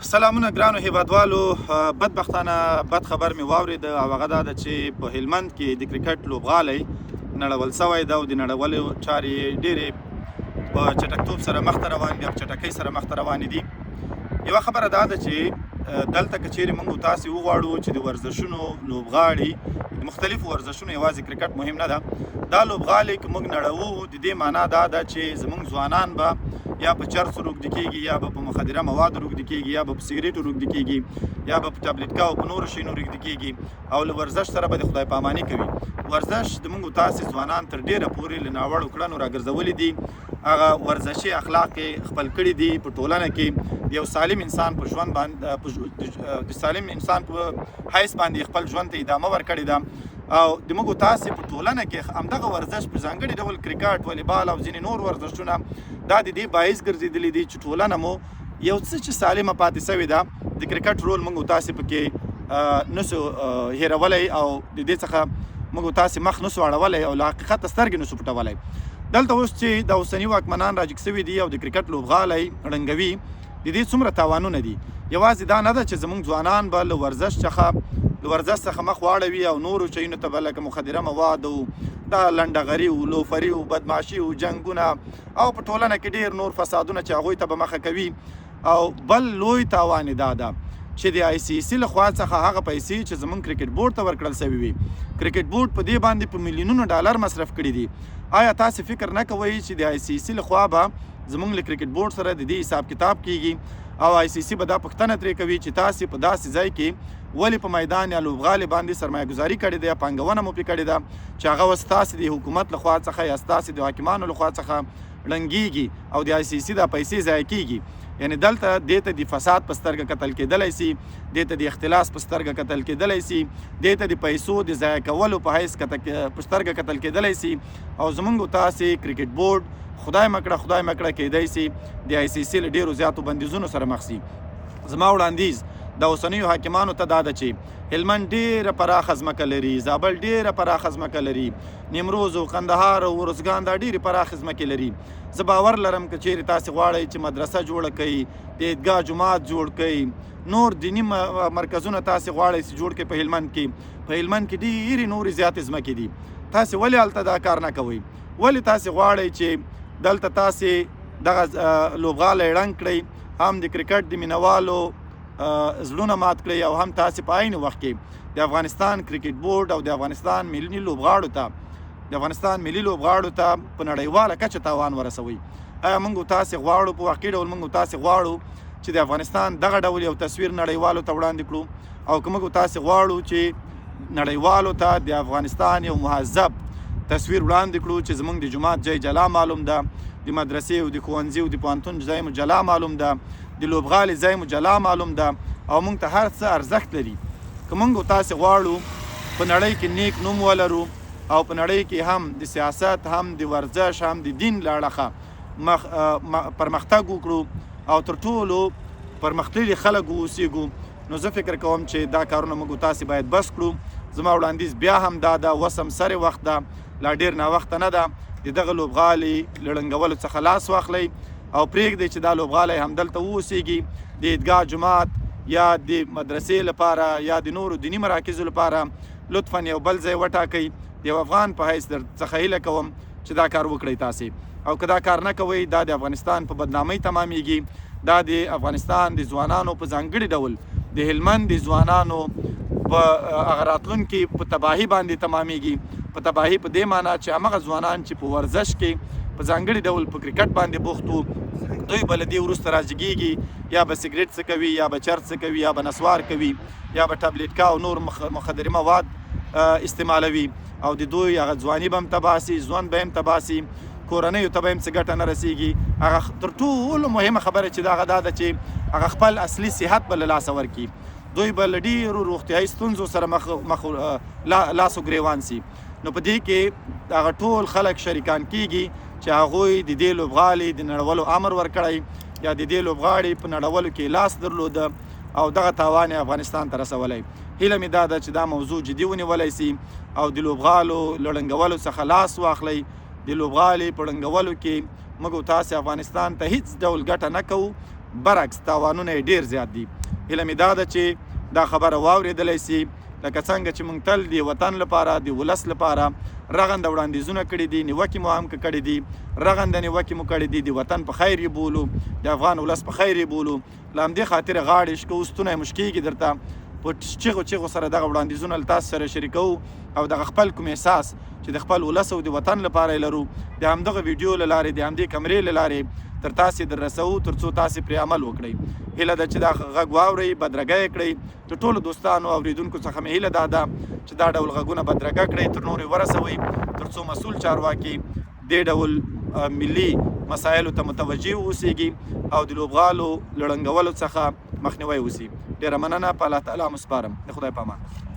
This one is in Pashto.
سلامونه ګرانو هیوادوالو. بدبختانه بد خبر مې واورید او هغه دا ده چې په هلمند کې د کرکټ لوبغالی نړول سوی ده او د نړولو چارې ډېرې په چټکتوب سره مخته روان دي او چټکۍ سره مخته روانې دي. یوه خبره دا ده چې دلته که چیرې موږ تاسې وغواړو چې د ورزشونو لوبغاړي، د مختلفو ورزشونو، یوازې کرکټ مهم نه ده، دا لوبغالی که موږ نړوو، د دې معنا دا ده چې زموږ ځوانان به یا په چرسو روږدي کېږي، یا به په مخدره موادو روږدي کېږي، یا به په سیګریټو روږدي کېږي، یا به په ټابلیټکا او په نورو شیانو روږدي کېږي او له ورزش سره به د خدای پاماني کوي. ورزش د موږ تاسې ځوانان تر ډېره پورې له ناوړو کړنو راګرځولي دي، هغه ورزشي اخلاق یې خپل کړي دي. په ټولنه کې د یو سالم انسان په ژوند باندې، د سالم انسان په حیث باندې خپل ژوند ته ادامه ورکړې ده او د موږ تاسې په ټولنه کې همدغه ورزش، په ځانګړي ډول کرکټ، والیبال او ځینې نور ورزشونه، دا د دې باعث ګرځېدلي دي چې ټولنه مو یو څه چې سالمه پاتې سوې ده. د کرکټ رول موږ تاسې پکې نسو هېرولی او د دې څخه موږ تاسې مخ نسو اړولی او له حقیقته سترګې نسو پټولی. دلته اوس چې د اوسني واکمنان راجګ سوي دي او د کرکټ لوبغالی ړنګوي، د دې څومره تاوانونه دي. یوازې دا نه ده چې زموږ ځوانان به له ورزش څخه مخ واړوي او نورو شیونو ته به، لکه مخدره مواد او دا لنډغري او لوفري او بدمعشي او جنګونه او په ټولنه کې ډیر نور فسادونه، چې هغوی ته به مخه کوي. او بل لوی تاوان دا ده چې د آی سي سي لخوا څخه هغه پیسې چې زمونږ کرکټ بورډ ته ورکړل شوې وي، کرکټ بورډ په دې باندې په میلیونونو ډالر مصرف کړي دي. آیا تاسو فکر نه کوئ چې د آی سي سي لخوا به زمونږ له کرکټ بورډ سره د دې حساب کتاب کیږي او آی سي سي به دا پوښتنه ترې کوي چې تاسو په داسې ځای کې ولې په میدان یا لوبغالي باندې سرمایه ګذاري کړې ده یا پانګونه مو پرې کړې ده چې هغه اوس ستاسې د حکومت لخوا څخه یا ستاسې د حاکمانو لخوا څخه ړنګیږي او د آی سي سي دا پیسې ضایع کیږي؟ یعنی دلته دې ته د فساد په سترګه کتل کېدلی سي، دې ته د اختلاس په سترګه کتل کېدلی سي، دې ته د پیسو د ضایع کولو په حیث په سترګه کتل کېدلی سي. او زمونږ تاسې کرکټ بورډ، خدای مکړه، خدای مکړه، کېدای سي د آی سي سي له ډیرو زیاتو بندیزونو سره مخ سي. زما وړاندیز د اوسنیو حاکمانو ته دا ده چې هلمند ډیره پراخه ځمکه لري، زابل ډیره پراخه ځمکه لري، نیمروز او قندهار او ارزګان دا ډیرې پراخې ځمکې لري. زه باور لرم که چیرې تاسې غواړئ چې مدرسه جوړه کړئ، د عیدګاه جومات جوړ کړئ، نور دیني مرکزونه تاسې غواړئ چې جوړ کړئ، په هلمند کې ډېرې نورې زیاتې ځمکې دي. تاسې ولې هلته دا کار نه کوئ؟ ولې تاسې غواړئ چې دلته تاسې دغه لوبغالی ړنګ کړئ، هم د کرکټ د مینوالو زړونه مات کړئ او هم تاسې په عین وخت کې د افغانستان کرکټ بورډ او د افغانستان ملي لوبغاړو ته په نړیواله کچه تاوان ورسوئ؟ آیا موږ تاسې غواړو، په واقعي ډول موږ تاسې غواړو چې د افغانستان دغه ډول یو تصویر نړیوالو ته وړاندې کړو؟ او که موږ تاسې غواړو چې نړیوالو ته د افغانستان یو مهذب تصویر وړاندې کړو چې زمونږ د جومات ځای جلا معلوم ده، د مدرسې او د ښوونځي او د پوهنتون ځای مو جلا معلوم ده، د لوبغالي ځای مو جلا معلوم ده او مونږ ته هر څه ارزښت لري، که مونږ تاسې غواړو په نړۍ کې نیک نوم ولرو او په نړۍ کې هم د سیاست، هم د ورزش، هم د دین له اړخه پرمختګ وکړو او تر ټولو پرمختللي خلک واوسیږو، نو زه فکر کوم چې دا کارونه موږ تاسې باید بس کړو. زما وړاندیز بیا هم دا ده، اوس هم سر وخت ده، لا ډیر ناوخته نه ده، د دغه لوبغالي له ړنګولو څخه لاس واخلئ او پرېږدئ چې دا لوبغالی همدلته واوسیږي. د عیدګاه جومات یا د مدرسې لپاره یا د نورو دیني مراکزو لپاره لطفا یو بل ځای وټاکئ. د یو افغان په حیث در څخه هیله کوم چې دا کار وکړئ تاسې. او که دا کار نه کوئ، دا د افغانستان په بدنامۍ تمامیږي، دا د افغانستان د ځوانانو، په ځانګړي ډول د هلمند د ځوانانو په هغه راتلونکي په تباهي باندې تمامیږي. په تباهي په دې معنی چې همغه ځوانان چې په ورزش کې، په ځانګړي ډول په کرکټ باندې بوخت وو، دوی به له دې وروسته راجګیږي، یا به سګریټ څکوي، یا به چرس څکوي، یا به نسوار کوي، یا به ټابلیټکا او نور مخدره مواد استعمالوي او د دوی هغه ځواني به هم تباه سي، ژوند به هم تباه سي، کورنیو ته به هم څه ګټه نه رسیږي. هغه تر ټولو مهمه خبره چې دا هغه دا ده چې هغه خپل اصلي صحت به له لاسه ورکړي. دوی به له ډیرو روغتیایي ستونزو سره مخ مخ لاس و ګریوان سي. نو په دې کې هغه ټول خلک شریکان کیږي چې هغوی د دې لوبغالي د نړولو امر ورکړی یا د دې لوبغاړي په نړولو کې لاس درلوده او دغه تاوان یې افغانستان ته رسولی. هیله مې دا ده چې دا موضوع جدي ونیولی سي او د لوبغالو له ړنګولو څخه لاس واخلئ. د لوبغالي په ړنګولو کې موږ تاسې افغانستان ته هیڅ ډول ګټه نه کوو، برعکس تاوانونه یې ډیر زیات دي. هیله مې دا ده چې دا خبره واورېدلی سي. لکه څنګه چې مونږ تل د وطن لپاره، د ولس لپاره رغنده وړاندیزونه کړي دي، نیوکې مو هم کړي دي، رغنده نیوکې مو کړي دي، د وطن په خیر یې بولو، د افغان ولس په خیر یې بولو. له همدې خاطره غاړې شکوو، ستونی مو شکېږي درته په چیغو چیغو سره دغه وړاندیزونه له تاسو سره شریکوو او دغه خپل کوم احساس چې د خپل ولس او د وطن لپاره یې لرو، د همدغه ویډیو له لارې، د همدې کمرې له لارې تر تاسې در رسوو، تر څو تاسې پرې عمل وکړئ. هیله ده چې دا غږ واورئ، بدرګه یې کړئ. د ټولو دوستانو اوریدونکو څخه مې هیله دا ده چې دا ډول غږونه بدرګه کړئ، تر نورو ورسوئ، تر څو مسول چارواکي دې ډول ملي مسایلو ته متوجه اوسېږي او د لوبغالو له ړنګولو څخه مخنیوی وسي. ډیره مننه، په الله تعالی مو سپارم، د خدای په امان.